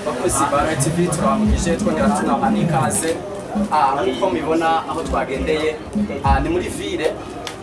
Abakozi ba Royal TV turabamukije, twongera tunabaha n'ikaze. Nk'uko mubibona aho twagendeye, ni muri ville,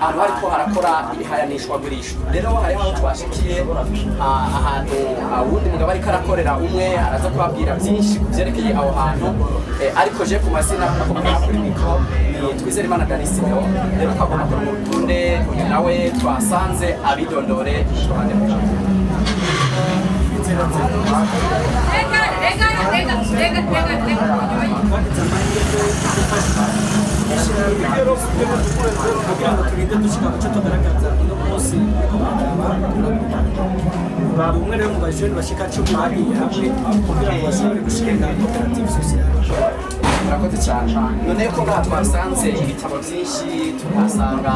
ahantu hariko harakora ibihayanishwagurisha. Rero hariho aho twashikiye, ahantu wundi mugabo ariko arakorera umwe, araza kubabwira byinshi ku vyerekeye aho hantu. Ariko je ku mazina, nk'uko mubibona kuri micro, ni Twizerimana Dani Simeo. Rero twagomba ko mukunde uyu nawe twasanze abidondore, tubande mu jambo. Rega, rega, rega, rega, rega, rega. Twagize amahirwe yo gufashwa kugira ngo turinde dushika ku cyo tugaragaza uno munsi. Ariko umwe rero mu bajene bashika 10 bagiye hamwe kugira ngo bashobore gushinga koperative sociale. Murakoze cyane. None ko ngaha twasanze ibitabo byinshi, tuhasanga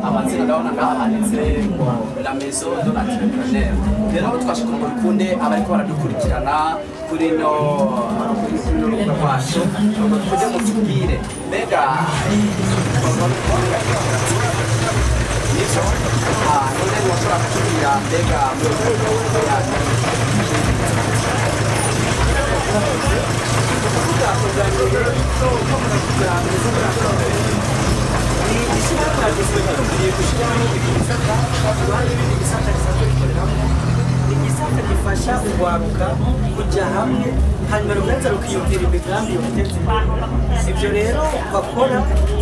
amazina, ndabona ngaha handitse ngo "La Maison de l'Entrepreneur". Rero twashaka ngo bikunde abariko baradukurikirana kuri runo rubuga rwacu, kujya mutubwire mbega nivyo? None mwoshobora kutubwira mbega muri yanyu? Kuvuga ubwa mbere ko muravuga Maison de l'Entrepreneur, ni ishyirahamwe ryiyumviriye gushyiraho igisata iruhande y'ibindi bisata bisanzwe bikoreramo. Ni igisata gifasha urwaruka kujya hamwe, hanyuma rugaheza rukiyumvira imigambi yobateza imbere. Ibyo rero bakora,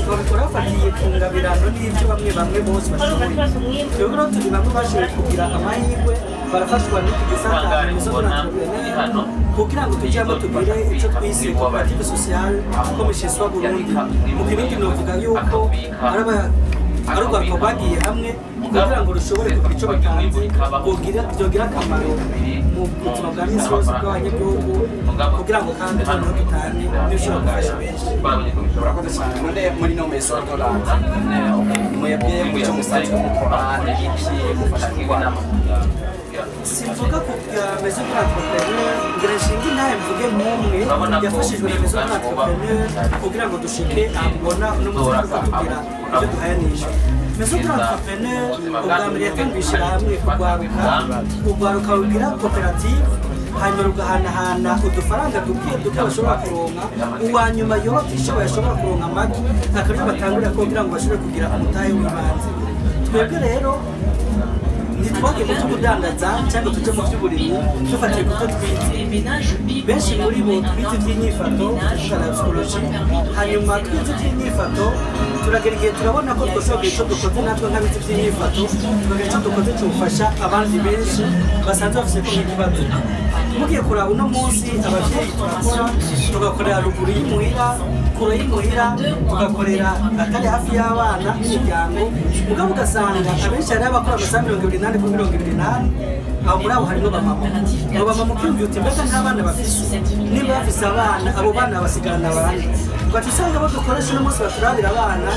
babikora bafatiye ku ngabirano n'ibyo bamwe bamwe bose bashoboye. Twebwe rero turi bamwe bashoboye kugira amahirwe, barafashwa n'iki gisata Maison de l'Entrepreneur kugira ngo tujye hamwe tugire icyo twise koperative sociale comme chez soi Burundi. Mu Kirundi novuga yuko ari urwaruka rwagiye hamwe kugira ngo rushobore kugira icyo batanze byogira akamaro mu buzima bwa minsi yose bw'abanyagihugu, kugira ngo kandi noneho dutange n'ibishobora gufasha benshi. Murakoze cyane. None muri no Maison de l'Entrepreneur, mwebwe mu cyo musanzwe mukora ni iki? Mufasha kurwana? Simvuga ku bwa Maison de l'Entrepreneur, ngira nshinge intahe mvuge nk'umwe yafashijwe na Maison de l'Entrepreneur kugira ngo dushike ahabona uno munsi turiko tugira ibyo duhayanisha. Maison de l'Entrepreneur ubwa mbere yatanguye ishyirahamwe kurwaruka, urwaruka rugira koperative, hanyuma rugahanahana udufaranga duke duke bashobora kuronka. Uwa nyuma yoba atishoboye ashobora kuronka amagi, akaryo batangurira kugira ngo bashobore kugira umutahe w'ibanze. Twebwe rero ntitwagiye mu byo kudandaza cyangwa tujye mu by'uburimyi, dufatiye ku byo twize. Benshi muri bo twize iby'inyifato, tuvuga na psychologie. Hanyuma twize iby'inyifato, turagera igihe turabona ko twashobora kugira icyo dukoze natwe nk'abize iby'inyifato, tukagira icyo dukoze cyufasha abandi benshi basanzwe bafise ko nk'ikibazo. Mugiye kuraba uno munsi, abavyeyi turakora, tugakorera ruguru y'imuhira, kure y'imuhira, tugakorera atari hafi y'abana n'imiryango. Mugabo ugasanga abenshi hariho abakora amasaha 24 kuri 24. Aho muri abo harimo bamama. Abo bamama ukiyumvira uti: "Mbega nta bana bafise? Nimba bafise abana, abo bana basigarana abandi?" Ugaca usanga abo dukoresha uno munsi baturabira abana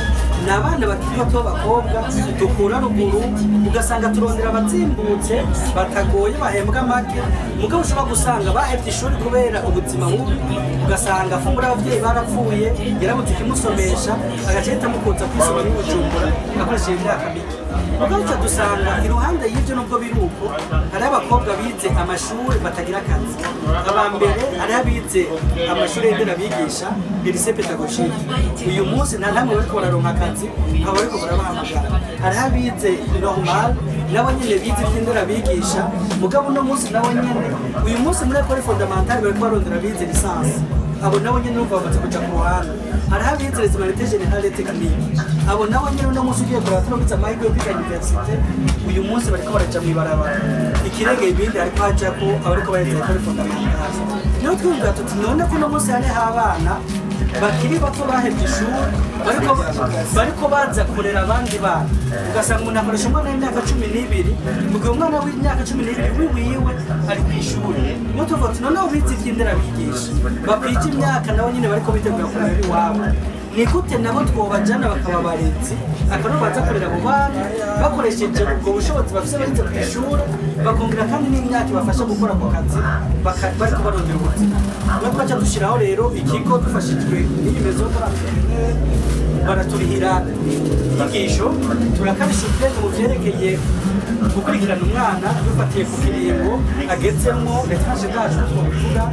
ni abana bakiri bato b'abakobwa dukura ruguru. Ugasanga turondera abazimbutse, batagoye, bahembwa make, mugabo ushobora gusanga bahevye ishuri kubera ubuzima bubi. Ugasanga afungura abavyeyi barapfuye, yarabuze ikimusomesha, agaca ahitamo kuza kwisomera i Bujumbura akoresheje imyaka mike. Mugabo duca dusanga iruhande y'ibyo, nubwo biri uko, hariho abakobwa bize amashuri batagira akazi. Aba mbere hariho abize amashuri y'inderabigisha, lycée pédagogique, uyu munsi nta namwe bariko bararonka akazi, ntabwo bariko barabahamagara. Hariho abize normal, nabo nyene bize ivy'inderabigisha, mugabo uno munsi nabo nyene uyu munsi muri école fondamentale bariko barondera abize licence. Abo nabo nyene urumva bamaze kuja ku ruhande. Hariho abize les humanités générales et techniques, abo nabo nyene uno munsi ugiye kuraba turagize amahirwe yo kwiga université, uyu munsi bariko baraja mw'ibarabara. Ikirengeye ibindi, hariko hajako abariko bareza école fondamentale. Niho twumva tuti: "None ko uno munsi hariho abana bakiri bato bahevye ishuri bariko baza kurera abandi bana?" Ugasanga umuntu akoresha umwana w'imyaka 12, mu gihe umwana w'imyaka 12 wiwiwe ari ku ishuri. Niyo tuvuga tuti: "Noneho bize ivy'inderabigisha bakwije imyaka, nabo nyene bariko bitegura kurera iwabo, ni gute nabo twobajana bakaba abarezi, akaba baza kurera abo bana bakoresheje ubwo bushobozi bafise barize ku ishuri, bakongera kandi n'imyaka ibafasha gukora ako kazi bariko barondera ubuzima?" Niyo twaca dushyiraho rero ikigo dufashijwe n'iyi Maison de l'Entrepreneur, baraturihira inyigisho, turakabisha ubwenge mu vyerekeye Gukurikirana umwana dufatiye ku kiringo agezemo, les tranches d'âge twobivuga,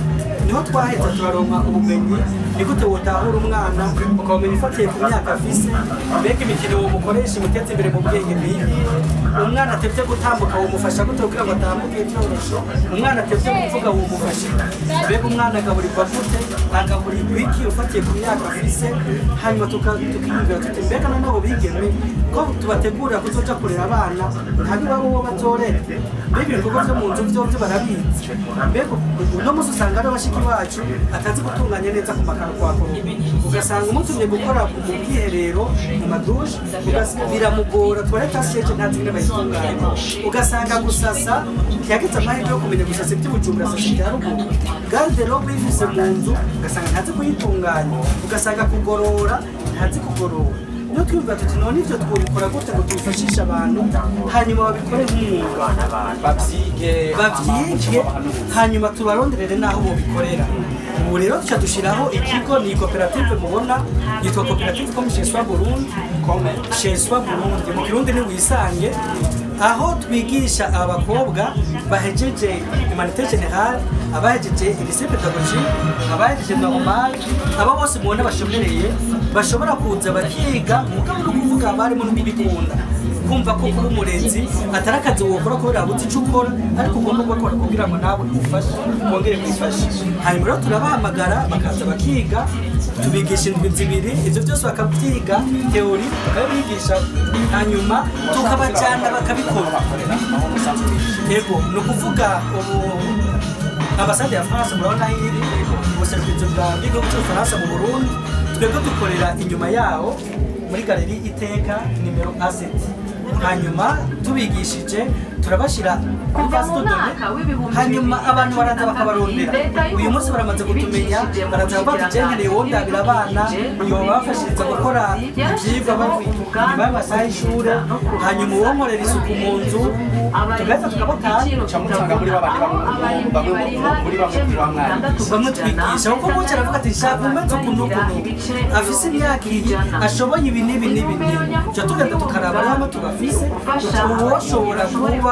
niho twaheza turaronka ubumenyi. Ni gute wotahura umwana ukabumenya ifatiye ku myaka afise? Mbega imikino womukoresha imuteza imbere mu bwenge ni iyihe? Umwana atevye gutambuka womufasha gute kugira ngo atambuke vyoroshe? Umwana atevye kuvuga womufasha iki? Mbega umwana agaburirwa gute, agaburirwa iki ufatiye ku myaka afise? Hanyuma tukiyumvira tuti: mbega none abo bigeme ko tubategurira kuzoja kurera abana, ntabiwabo bo bazorera? Mbega ibikorwa vyo mu nzu vyovyo barabizi? Mbega uno munsi usanga ari bashiki bacu atazi gutunganya neza ku makaro kwa koropa, ugasanga umutumye gukora mu bwiherero, mu ma douches, biramugora, toilette à siège ntazi ingene bayitunganya, ugasanga gusasa ntiyagize amahirwe yo kumenya gusasa iby'Ubujumbura, sasa ibya ruguru, garde-robe yifise mu nzu ugasanga ntazi kuyitunganya, ugasanga kugorora ntazi kugorora. Niyo twumva tuti: none ivyo twobikora gute ngo tubifashishe abantu, hanyuma babikore nk'umwuga, bavyige? Bavyige, hanyuma tubaronderere n'aho bobikorera. Ubu rero tuca dushiraho ikigo, ni koperative mubona yitwa Koperative Comme Chez Soi Burundi. Comme Chez Soi Burundi, mu Kirundi ni wisange, aho twigisha abakobwa bahejeje humanités générales, abahejeje lycée pédagogique, abahejeje normal, abo bose mubona bashomereye bashobora kuza bakiga. Mugabo no kuvuga abarimo no kubikunda, kumva ko kuba umurezi atari akazi wokora kubera wabuze icyo ukora, ariko ugomba gukora kugira ngo nawe ufashe, wongere wifashe. Hanyuma rero turabahamagara bakaza bakiga, tubigisha indwi 2, ibyo byose bakabyiga, théorie bakabigisha, hanyuma tukabajyana bakabikora. Aho musanzwe wigisha? Yego, ni ukuvuga ubu ambasade ya France murabona aho iri, ubuserukizi bw'igihugu cy'Ubufaransa mu Burundi, twebwe dukorera inyuma yaho muri galerie Iteka nimero A7. Hanyuma tubigishije turabashyira kuri Kuva base mu de données, mwaka w'ibihumbi hanyuma bibiri abantu baraza na bakabarondera. kabiri, leta y'u Uyu munsi baramaze kutumenya, ibicishije mu baraza bavuga ati: bushikiranganji "Nkeneye uwondabira abana, yobafashiriza gukora ivyigwa bari inyuma y'amasaha y'ishure, hanyuma uwonkorera isuku mu nzu." Tugaheza tukabatanga. Muca mutanga muri babandi bamwe muri bamwe muri bamwe. Bamwe twigisha, kuko muco aravuga ati: "Nshaka umeze uku n'uku n'uku, afise imyaka iyi, ashoboye ibi n'ibi n'ibi n'ibi." Tuca tugenda tukaraba hamwe tubafise, ubu woshobora kuba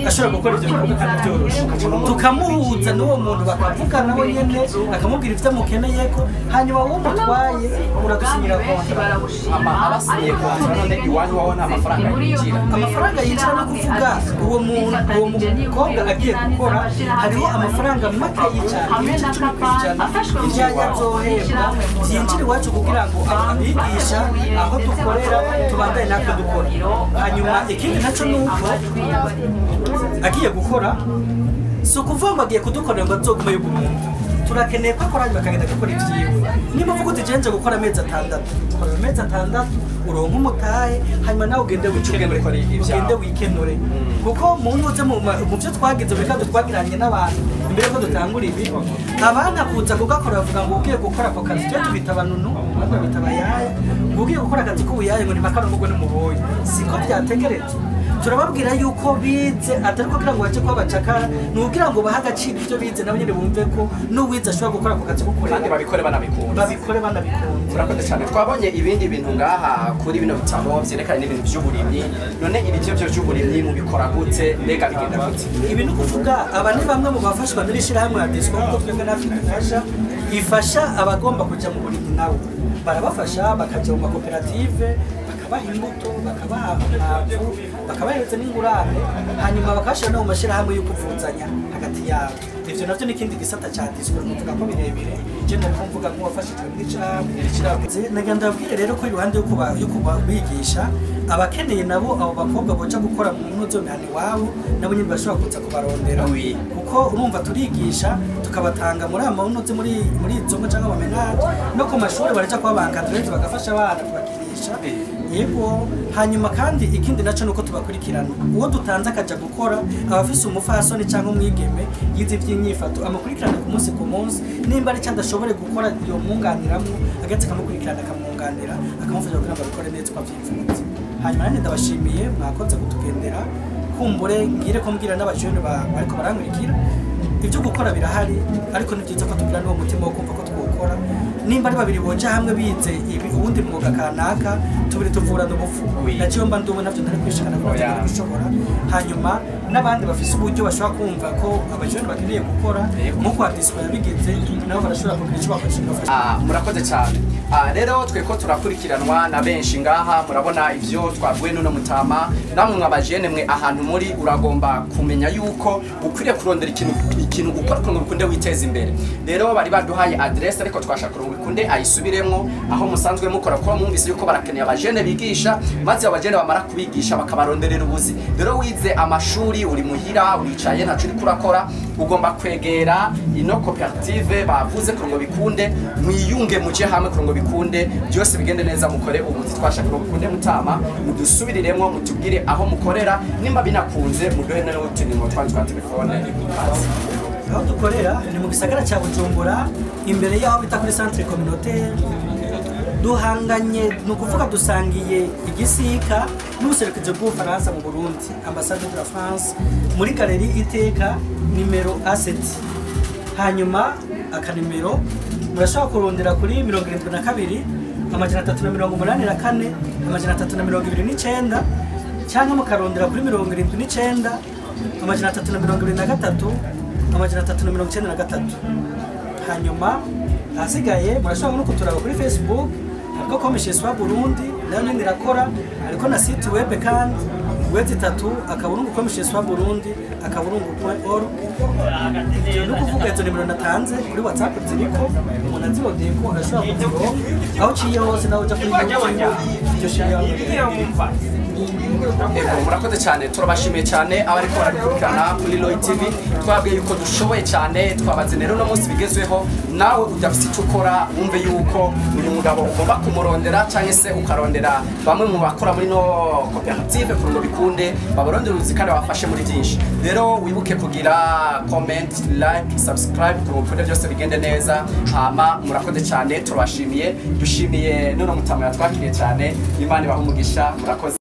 ashobora gukora ivyo bikorwa kandi byoroshe, tukamuhuza n'uwo muntu, bakavugana we nyene akamubwira ivyo amukeneyeko, hanyuma wowe umutwaye uradusinyira contrat. Ama abasinyiye contrat, none iwanyu waho nta mafaranga yinjira? Amafaranga yinjira, no kuvuga uwo muntu, uwo mukobwa agiye gukora, hariho amafaranga make cyane, 10% ijyanye azohembwa byinjira iwacu kugira ngo abigisha aho dukorera tubandane natwe dukora. Hanyuma ikindi nacyo ni uko agiye gukora, si ukuvuga ngo agiye kudukorera ngo azogume y'ubumuntu. Turakeneye ko akora, hanyuma akagenda gukora ibyiwe. Niba uvuga uti: "Jenje gukora amezi 6," kora amezi 6, uronke umutahe, hanyuma nawe ugende wikenure. Ugende ukore ibyawe. Ugende wikenure, kuko mu ntuze mu byo twagize muri kandi twagiranye n'abantu imbere ko dutangura ibi, abana kuza kugakora bavuga ngo ugiye gukora ako kazi, twe tubita abanunu, abandi babita abayaya, ngo ugiye gukora akazi k'ubuyaya, ngo ni makara n'ubwo n'umuboyi. Siko byategerezwa. Turababwira yuko bize atari kugira ngo baje kuba abacakara, ni ukugira ngo bahe agaciro ibyo bize, nabo nyine bumve ko n'uwize ashobora gukora ako kazi ko kurera. Kandi babikore banabikunze. Babikore banabikunze. Murakoze cyane. Twabonye ibindi bintu ngaha kuri bino bitabo vyerekana n'ibintu vy'uburimyi. None ibi vyo vy'uburimyi mubikora gute? Mbega bigenda gute? Ibi ni ukuvuga aba ni bamwe mu bafashwa n'iri shyirahamwe ya Disco, kuko twebwe natwe dufasha, ifasha abagomba kujya mu burimyi, nabo barabafasha bakajya mu makoperative, bakabaha imbuto, bakabaha umwavu, bakabahereza n'ingurane, hanyuma bakabashyira no mu mashyirahamwe yo kuvuzanya hagati yabo. Ivyo navyo ni ikindi gisata ca Disco. Nuvuga ko birebire, je nariko mvuga nk'uwafashijwe n'ishirahamwe. Nagira ndababwire rero ko iruhande yo kubigisha, abakeneye nabo abo bakobwa boja gukora mu ntuzo mihana iwabo, nabo nyine bashobora kuza kubarondera, kuko urumva turigisha, tukabatanga muri ama ntuze muri izo ngo cyangwa ama ménages, no ku mashuri baraja kuba ba encadreurs, bagafasha abana kubakinisha. Yego. Hanyuma kandi ikindi naco nuko tubakurikirana. Uwo dutanze akaja gukora aba afise umufasoni cyangwa umwigeme yize ivy'inyifato, amukurikirana ku munsi ku munsi. Nimba ari icyo adashobore gukora, yomwunganiramwo, agetse akamukurikirana, akamwunganira, akamufasha kugira ngo abikore neza uko avyipfuza. Hanyuma nanjye ndabashimiye, mwakoze kutugendera. Kumbure ngire ko mbwira n'abajene bariko barankurikira: ibyo gukora birahari, ariko ni byiza ko tugira n'uwo mutima wo kumva ko twokora. Nimba ari babiri boja hamwe bize uwundi mwuga kanaka, tubiri tuvurana ubupfu. Naciye mba ndumwe navyo ntari kwishikana kuko ntari gushobora. Hanyuma n'abandi bafise uburyo bashobora kumva ko abajene bakeneye gukora nk'uko Adisco yabigize, nabo barashobora kugira ico bafasha. Murakoze cyane. Rero tweko turakurikiranwa na benshi ngaha, murabona ivyo twavuye n'uno mutama. Namwe mwabajene mwe ahantu muri, uragomba kumenya yuko ukwiriye kurondera ikintu ukora kugira ngo bikunde witeze imbere. Rero bari baduhaye adresse, ariko twashaka kugira ngo bikunde ayisubiremwo aho musanzwe mukora, kuko mwumvise yuko barakeneye abajene bigisha, maze abajene bamara kubigisha bakabaronderera ubuzi. Rero wize amashuri, uri muhira, uricaye ntaco uriko urakora, ugomba kwegera ino koperative bavuze kugira ngo bikunde mwiyunge, muje hamwe kugira ngo bikunde byose bigende neza, mukore ubuzi. Twashaka kugira ngo bikunde mutama mudusubiriremwo, mutubwire aho mukorera, nimba binakunze muduhe n'utunimero twanyu twa telefone. Aho dukorera ni mu gisagara cya Bujumbura, imbere y'aho bita kuri centre communautaire. Duhanganye, ni ukuvuga dusangiye igisika n'ubuserukizi bw'Ubufaransa mu Burundi, ambassade de la France, muri galerie Iteka nimero A7. Hanyuma akanimero murashobora kurondera kuri 72 384 329, cyangwa mukarondera kuri 79 323 393. Hanyuma ahasigaye murashobora no kuturaba kuri Facebook, ariko Comme Chez Soi Burundi nayo nyene irakora, ariko na site web kandi w.comchezsoiburundi.org. Ivyo ni ukuvuga izo nimero natanze kuri WhatsApp ziriko, umuntu azirondeye ko arashobora kuzironka aho uciye hose, nawe uja kuri YouTube iryo shirahamwe. Ego, murakoze cyane, turabashimiye cyane abariko baradukurikirana kuri Roy TV. Twabwiye yuko dushoboye cyane, twabaze rero uno munsi bigezweho. Nawe udafite icyo ukora, wumve yuko uyu mugabo ugomba kumurondera, cyangwa se ukarondera bamwe mu bakora muri no koperative kugira ngo bikunde babarondere ubuzi kandi babafashe muri byinshi. Rero wibuke kugira comment, like, subscribe kugira ngo bikunde byose bigende neza. Hama murakoze cyane, turabashimiye, dushimiye n'uno mutama yatwakiriye cyane. Imana ibahe umugisha, murakoze.